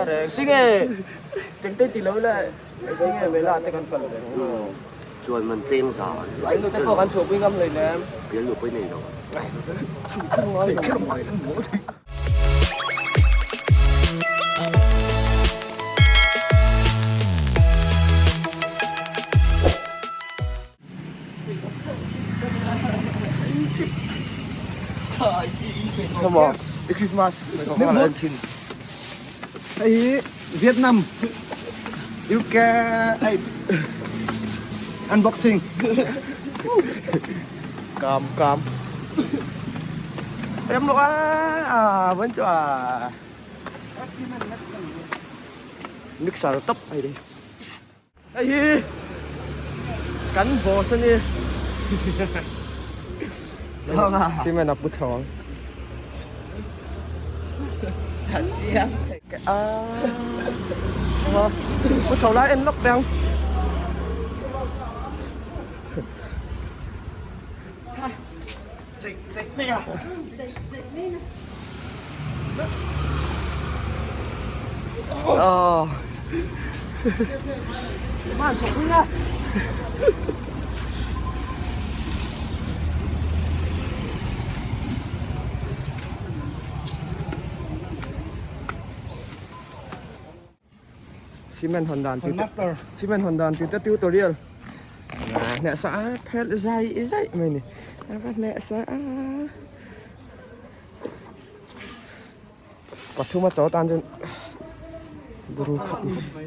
reng. Tinge tengte ti lo ila tinge mela te kan kal ve ang. Chuan man cheng za an. An nu te pawh kan chhuahpui ngam hleinem. Bialnu pawh i nei lo. Come on, Christmas. Hei hi Vietnam UK ai unboxing. Cam cam. Em lo a à vẫn chưa à. Mixer top ai đi. Hei hi kan boss a ni. Cement a pu chho ang. Pu chho lai en lawk teh ang. Cement hawn dan tih te cement hawn dan tih te tutorial hneh sa a phelh zai zai mai ni a va hneh sa a pathum a chaw tan chuan buru khawp mai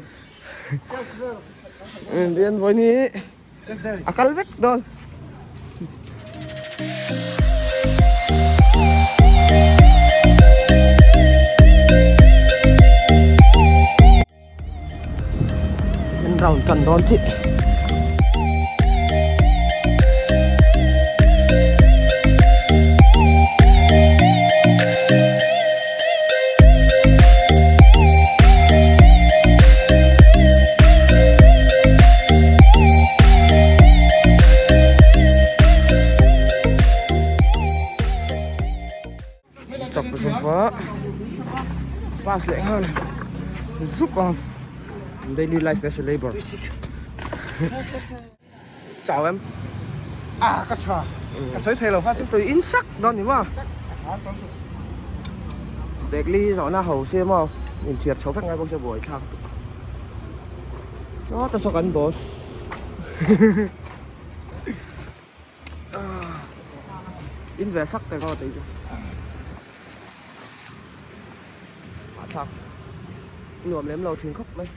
Indian vawi ni a kal vek dawn. Second round kan dawn chi. Chak zova pass leh nghal zuk ang daily life as a labour chau em a ka tha ka sawi thei lo kha chu tui in sak dawn ni maw bag li zawhna ho se maw inthiar chho vek ngai bawk se buai thlak tuk sawta saw kan boss in ve sak te ngaw tei chu hahthlak nuam lem lo thin khawp mai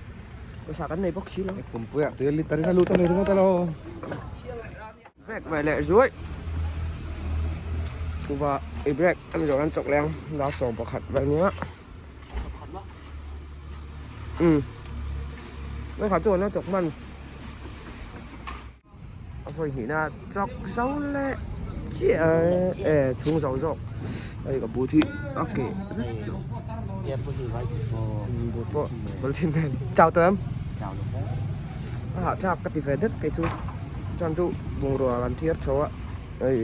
pawisa kan nei bawk si lo Pumpuia tui a liter in a lut a ni ringawt alo. Break ve leh zuai kuva i break a ni zawh an chawk leng dar 11 vel nia umm vawikhat chu an la chawk hman. A vawi hnihna chawk zo leh chiah e chhung zo zawk hei ka but hi a keh vek tawh but pawh polythene nen chau tawh em a hahthlak ka ti ve det kei chu chuan chu bungrua kan thiar chho a hei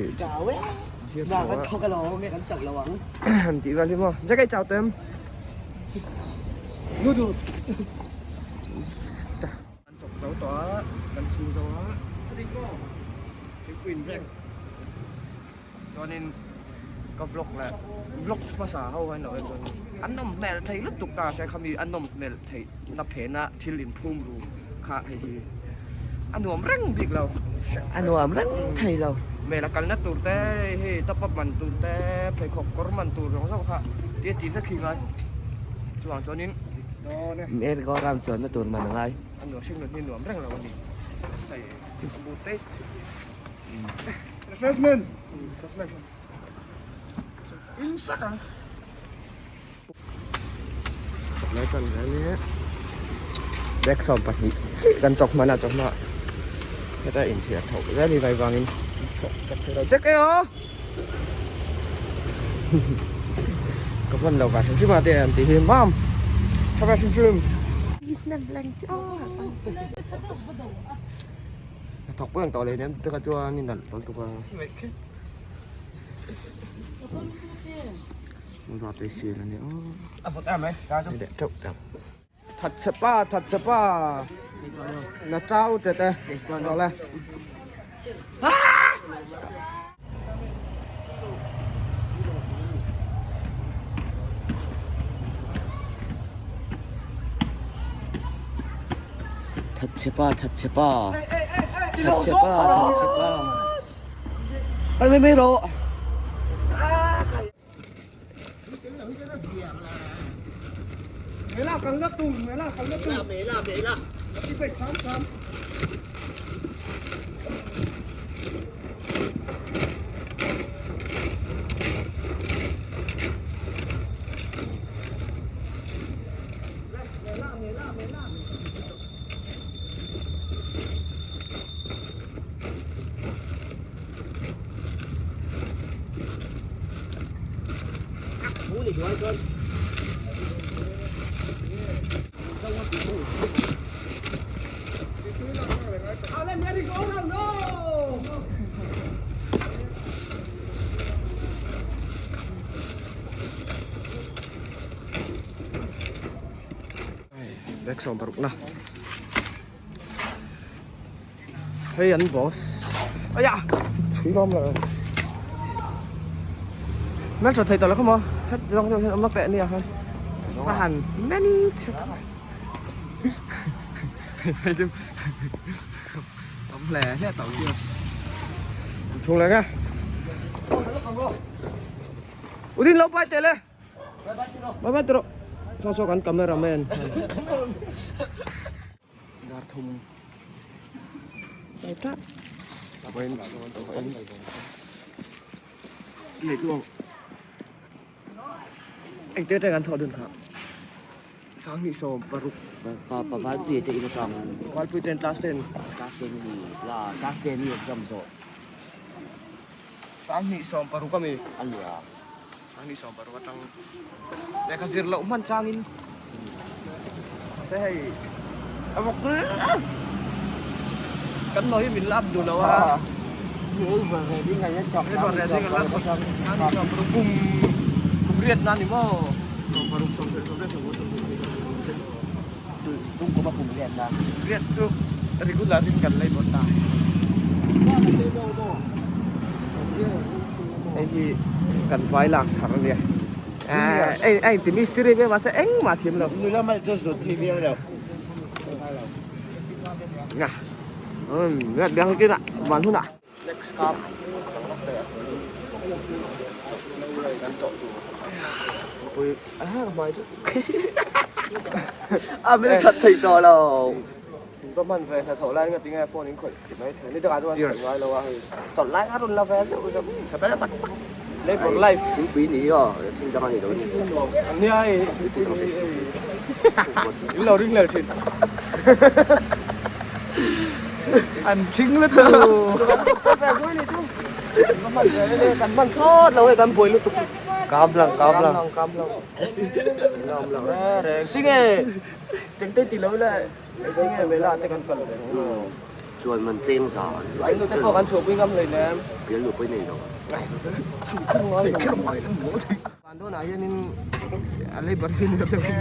thiar chho a han tih vel hi maw Jack ei chau tawh em noodles. Kan chawk zo tawh a, kan chhung zo a, thingpui in break chuanin ka vlog leh vlog hmasa ho hian lo en chuan an nawm hmel thei lutuk ta se khami a nawm hmel theih na phena thil inphum ru kha hei hi a nuam reng bik lo a nuam reng thei lo mela kalna tur te hei top up man tur te pheikhawk kawr man tur zawng zawng kha tia tih vek hi ngai chuvang chuanin. Merry go round chuanna tur man a ngai. A nuam hring hi nuam reng lo a ni. Hei a bu te. Refreshment. Refreshment. In sak ang. Lai chan ve ni. Bag 12 chi kan chawk hman a chawk hma. Heta inthiar chhoh zel hi vai vangin thawk chak thei lo chek e aw. Ka hman lo vah hrim hrim a te an tih hi mam tha ve hrim hrim. Hnathawk pawh ang tawh leh nem te kha chuan in nalh tawlh tuk a. Zate sil a ni a vawt em mai leh teuh teuh thatchhe pa thatchhe pa na tau te te rawh le. Thatchhe pa thatchhe pa thatchhe pa thatchhe pa kal mai mai rawh. Bag 16 na. Hei an boss. Aya! Chhui lawm lo. Men tha thei tawh lo kha maw? Het zawng deuh hian awm lawk teh ania khan. Ka han men chhe ta. Hei chu awm hle hle tawh lo. Chhung leh nge. Udin lo pai teh le. Bye bye tiro. Saw saw kan cameraman. Dar thum. Chai ta. Vain vain. Lei tu ang. Eng te te kan thawh dun kha. Sang hnih sawm paruk. Pa pa Valpui te in atang. Valpui ten class 10. Class 10 ni la class 10 ni exam zawh. Sang hnih sawm paruk ami. Ania. Sang hnih sawm paruk atang lehkha zir loh hman changin mahse hei a vawk kan nawi min la up duh lo a. Over reading a chak Over reading a la chak sang hnih sawm paruk kum kum riat na ni maw sawm paruk sawm sarih sawm riat sawm sawm Tung kuma kum riat na. Riat chu regular in kan lei bawt ta. Hei hi kan vai lak thar a nia. Ei ei ti mistiri ve mahse engmah thiam lo. Nula mal chu zut chi viau lo. Nga. Riat biang kinah van hunah. Next cup pui a ka hmai chu a mil that thei tawh lo va hman ve hnathawh lai nga tinge phone in khawih ti mai thei ni takah chuan khawih ngai lo a hei chawlh lai a rawn la ve zeuh zeuh chhe ta tak tak labor life thingpui ni aw thil dang a ni lo ni nia hei in lo ring lel thin An thing lutuk. Kan hman thlawt lo hei kan buai lutuk. Kam lang kam lang. Kam lang kam lang. Tinge tengte ti lo ila tinge mela te kan kal ve. Chuan man cheng za an. Ai nu te pawh kan chhuahpui ngam hlei nem. Bial nu pawh i nei lo. Van dawnah hianin a labour senior deuh in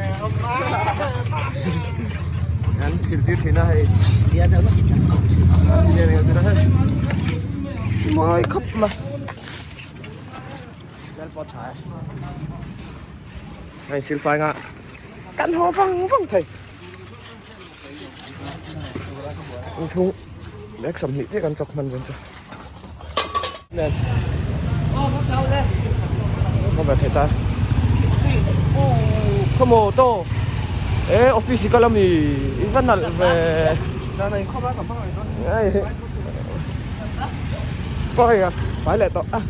an zirtir thin a hei senior deuh a hei mawi khawp mai hmel pawh a tha e hei silfai nghah kan haw vang vang thei inchhung bag 20 chiah kan chawk hman dawn chu. Khawmaw to e office kal ami i va nalh ve pai a pai leh tawh a.